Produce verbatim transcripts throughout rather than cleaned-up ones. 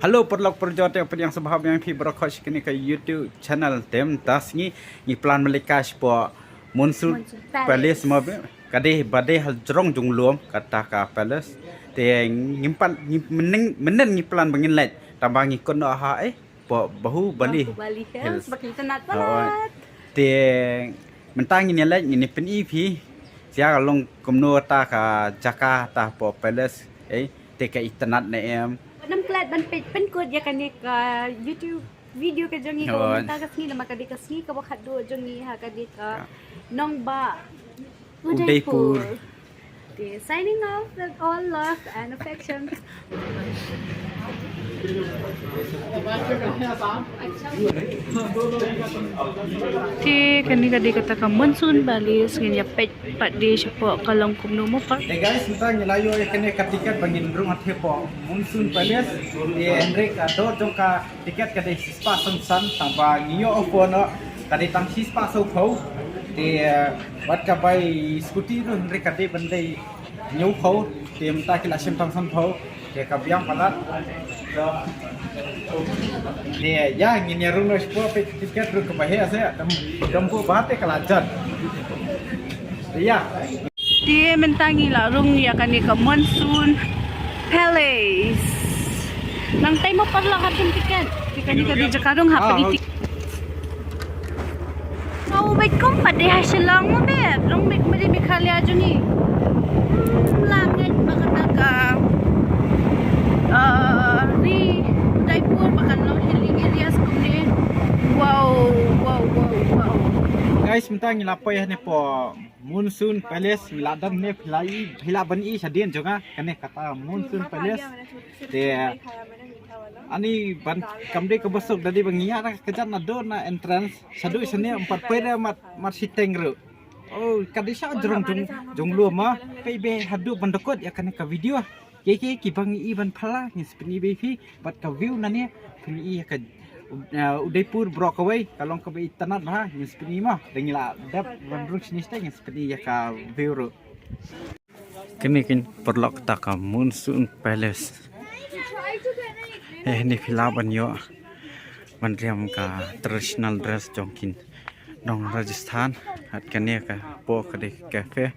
Hello paralok parajor, te pdiang sngewbha biang ïa phi baroh khoit sha kane ka YouTube channel. Te mynta sngi ngi plan ban leit kai shapoh Monsoon Monsoon Palace. Palace mo, ka dei ba dei ha jrong jong lum kata ka palace. Te ngim pat, ngi mynnin, mynnin ngi plan ba ngin leit, tangba ngi kut noh ha, eh, poh Bahubali Bahubali Hills. Hills. Ba ki itynnad palat. Te mynta ngin ïa leit, ngin ïa pyni phi sha ka long kumno kata ka jaka, kata poh palace, eh, te ka itynnad ne em. Ngam klet ban peit pynkut ïa kane ka YouTube video ka jong ngi ka mynta ka sngi, namar ka dei ka sngi kaba khatduh jong ngi ha kane ka nongbah Udaipur. Udaipur. Okay, signing off with all love and affection. Te kane ka dei kata ka Monsoon Palace, ngin ïa peit pat de shapoh ka long kumno mo pat. Hey guys, mynta ngi la ïoh ïa kane ka tiket ba ngin rung hapoh Monsoon Palace. Te hynrei ka dor jong ka tiket ka dei shispah san san, tangba ngi ïoh offer noh ka dei tang shispah sawphew. Te, eh, wat ka bai scooty ruh hynrei ka dei ban dei hynñiewphew, te mynta ki la shim tang sanphew. Te ka biang palat. Te ïa ngin ïa rung noh shapoh, peit tiket ruh kaba heh se, dam dam buh ba te ka la jan. Te ïa. Te mynta ngi la rung ïa kane ka Monsoon Palace. Nang tai mo paralok, hap shim tiket. Te kane ka dei jaka rung, hap pynïaid tiket. Nga u beit kum pat dei ha Shillong mo beit, long beit ma dei Meghalaya jong ngi. Hmm, la ngeit ba kata ka, ah, ri Udaipur ba kan long hilly areas kumne. Wow, wow, wow, wow. Guys, mynta ngi la poi hangne hapoh Monsoon Palace, ngi la dang ne phi la i, phi lah ban i shadien jong nga, kane kata Monsoon Palace. Te ani ban kam dei kaba suk da dei ba ngi ïa ka jan na dor na entrance. Shaduh shane ym pat poi re mat, mat shiteng ruh. Oh, ka dei sha jrong jong, jong lum ma. Peit beit haduh ban da kut ïa kane ka video. Ki, ki, kiba ngi i ban phala, ngin sa pyni beit phi, bad ka view nane, phin i ïa ka, uh, Udaipur baroh kawei, ka long kaba itynnad bha, ngin sa pyni mo, da ngi la dep ban rung shane shatei, ngin sa pyni ïa ka view ruh. Kane keiñ paralok kata ka Monsoon Palace. Eh, hangne phi lah ban ïoh, ban riam ka traditional dress jong ki nong Rajasthan, bad kane ka poh ka dei cafe.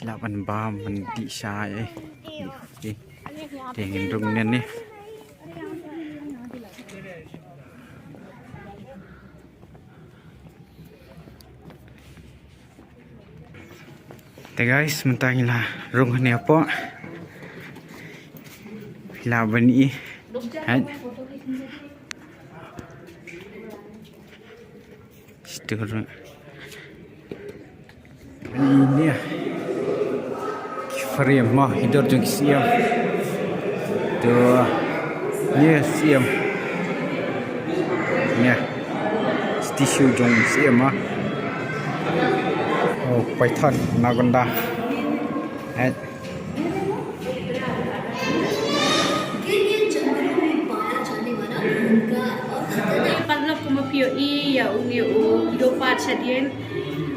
Lah ban bam, ban dih sha, eh. Dih, dih. Te ngin rung ne ne. Te guys, mynta ngi la rung hangne hapoh. Lah ban i. Hai. Store. Ini ya. Ki frame mo, i dor jong ki siem. To. Ni siem. Ni. Statue jong siem mo. Oh, python, anaconda. Eh. Paralok, kumba phi ïohi ïa une u, phi ïoh pat shadien,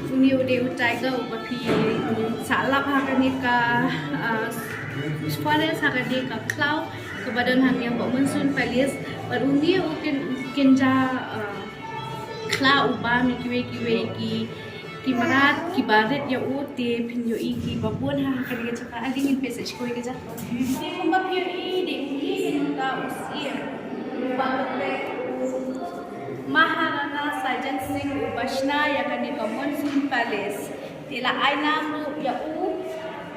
une u dei u tiger uba phi, mm, sah lap ha kane ka, ah, forest, ha kane ka khlaw kaba don hangne hapoh Monsoon Palace. Bad une u kyn, kynja, ah, khlaw u bam ïa kiwei kiwei ki, ki mrad kiba rit ïa u, te phin ïohi kiba bun ha kane ka jaka. Ani ngin peit sa shi kawei ka jaka. Te kumba phi ïohi, dei une mynta u siem uba kyrteng u Maharana Sajan Singh uba shna ïa kane ka Monsoon Palace. Te la ai nam ruh ïa u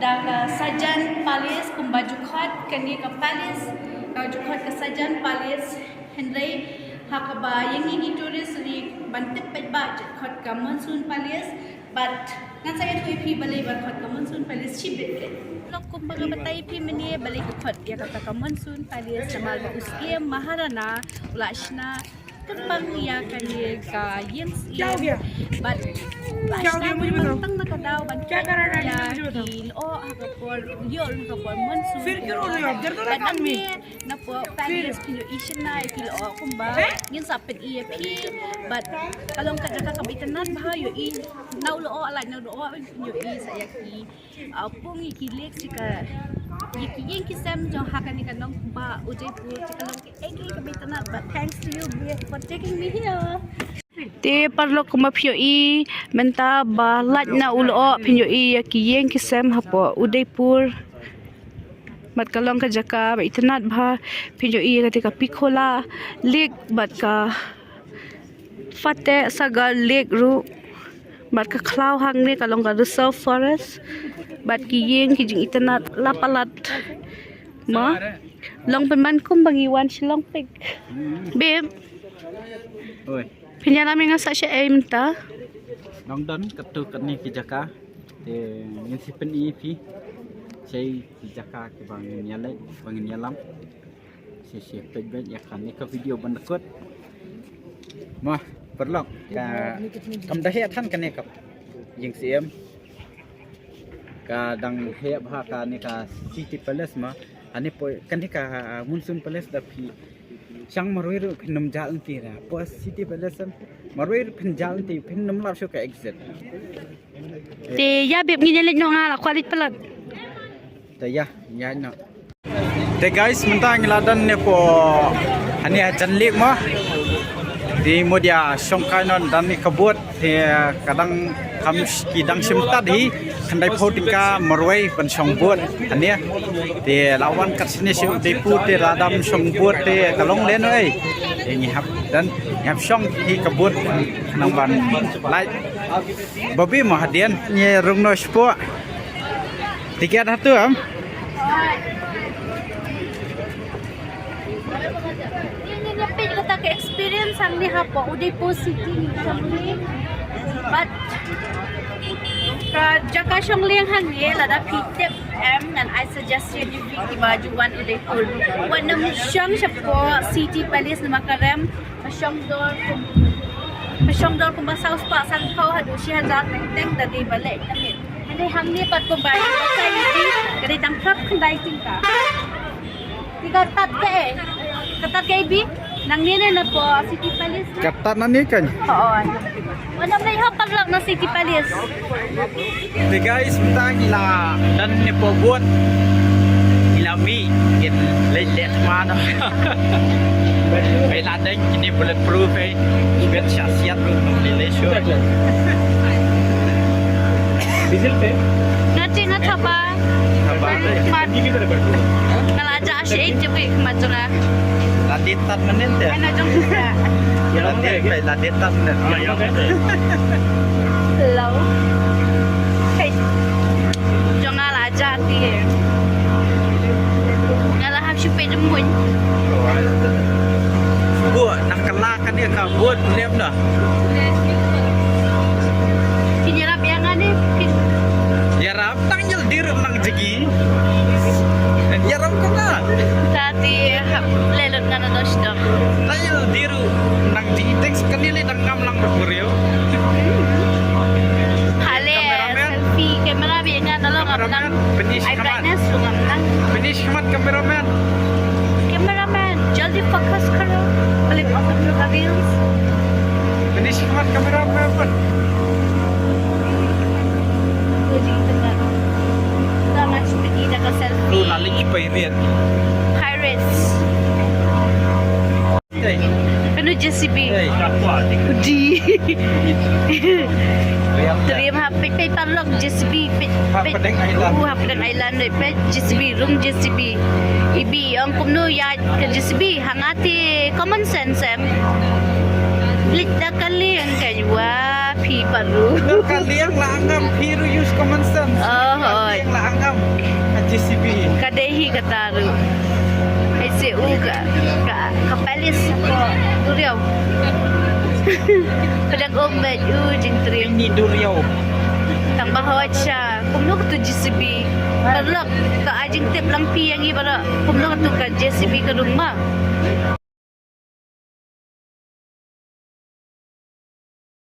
da ka Sajan Palace, kumba ju khot kane ka palace, ka ju khot ka Sajan Palace. Hynrei ha kaba ïa ngi ngi tourist ngi ban tip paidbah, ju khot ka Monsoon Palace, bad ngan sa ïathuh ïa phi balei ba khot ka Monsoon Palace shibit. Lok kumba nga batai ïa phi mynne, balei ka khot ïa kata ka Monsoon Palace, namar ba u siem Maharana u la shna kyrpang ïa kane ka ïing siem. Bad la shna kyrpang tang na ka daw ban ïa ki lyoh ha ka por, lyoh ha ka por monsoon. Bad nangne napoh palace phin ïohi shynna ïa ki lyoh kumba ngin sa pyni ïa phi. Bad ka long ka jaka kaba itynnad bha, ïohi na u lyoh, lait na u lyoh, phin ïohi sa ïa ki, ah, pung ïa ki lake, sa ka Ïa ki ïing ki sem jong ha kane ka nongbah Udaipur, te ka long kaei kaei kaba itynnad, but thanks to you, babe, for taking me here. Te paralok, kumba phi ïohi mynta ba lait na u lyoh, phin ïohi ïa ki ïing ki sem hapoh Udaipur. Bad ka long ka jaka ba itynnad bha, phin ïohi ïa kata ka Pichola Lake bad ka Fatehsagar Lake ruh. Bad ka khlaw hangne ka long ka reserve forest. Bad ki ïing ki jingitynnad la palat. Mo? Long pynban kumba ngi wan Shillong Peak. Babe. Oi. Phin ïalam ïa nga sa shaei mynta? Nongdon katto katne ki jaka. Te ngin sa pyni ïa phi shaei ki jaka kiba ngin ïaleit, ba ngin ïalam. Shi shi peit beit ïa kane ka video ban da kut. Mo, paralok, ka kam da heh than kane ka ïing siem. Ka dang heh bha kane ka City Palace mo. Ani poi kane ka Monsoon Palace da phi shang marwei ruh phin ym jah lynti ra. Poi City Palace em, marwei ruh phin jah lynti, phin ym lap shuh ka exit. Te ïa babe, ngin ïaleit noh, nga la kwah leit palat. Te ïa, ïa noh. Te guys, mynta ngi la don ne hapoh hangne ha jan lake mo. Te mut ïa shong kai noh, don ne ka boat, te ka dang kham, ki dang shim tad hi, khyndai phew tyngka marwei ban shong boat hangne. Te la wan kat shane sha Udaipur te la dam shong boat te ka long lehnohei. Te ngi hap don, ngi hap shong hi ka boat nang ban lait. Bobby mo hadien ngi rung noh shapoh. Tiket hato em? Ngin ïa peit kata ka experience hangne hapoh Udaipur City ni hangne. But ka jaka shong lieng hangne lada phi tip em, ngan ai suggestion ïa phi kiba ju wan Udaipur. Wat nym shong shapoh City Palace namar ka rem. Ka shong dor kum, ka shong dor kumba saw spah san phew haduh shi hajar teng teng da dei ba leh tang. Hangne hangne pat kumba ka dei tang khyndai tyngka. Te ka tad kaei? Ka tad kaei Bi? Nangne ne napoh City Palace? Ka tad nangne kan? Hooid. Wat nym leit hok paralok na City Palace. Te guys, mynta ngi la don ne hapoh boat. Ngi la mih, ngin leit leh thma noh. Peit la deng kine bulletproof eh. Bad sha siat ruh ngam lei lei shuh. Diesel pe? Nga te nga thaba. Thaba. Mat. Nga la jah shi ei jep ka mat jong nga. La dei tad mynnin te. Ai na jong ka. La dei, la dei tad mynnin. Hello. Hey. Jong nga la jah te. Nga la hap shu peit jong muin. Buh na ka la kane ka buh lem na. Phin ïarap ïa nga ne phin. Ïarap tang ïaldi ruh nang jngi. Ïarap kumno? Ta te hap leh lut nga na dosh dong. Tang ïaldi ruh nang jngi, thanks kane leh dang ngam lang bad briew. Hale, cameraman. Selfie, camera bi nga na long ngam lang. Cameraman, pynïaid shi khmat. Eye brightness ruh ngam lang. Pynïaid shi khmat cameraman. Cameraman, jaldi focus karo. Balik open to the reels. Pynïaid shi khmat cameraman. Ujung tengah. Dah masuk pergi dah ke selfie. Tu lali ki pirate. Pirates. Hey. Kano J C B? Hey. Di. Hey. Trim ha peit, peit paralok J C B, peit, ha peit. Pdeng Island. Uh, ha Pdeng Island, peit J C B, rung J C B. Ibi ong kumno ïaid ka J C B, ha nga te common sense em. Leit da ka lieng ka ïa phi paru. Da ka lieng la angam, phi ruh use common sense. Oh, hooid. Ka lieng la angam. Ka J C B. Ka dei hi kata ruh. Ai se u ka, ka, ka palace ko duriaw. Pdeng um bad u jingtriem. Ni duriaw. Tang ba hooid sha. Kumno katu J C B? Paralok, to ai jingtip lang phi ïa ngi baroh. Kumno katu ka J C B ka rung ma?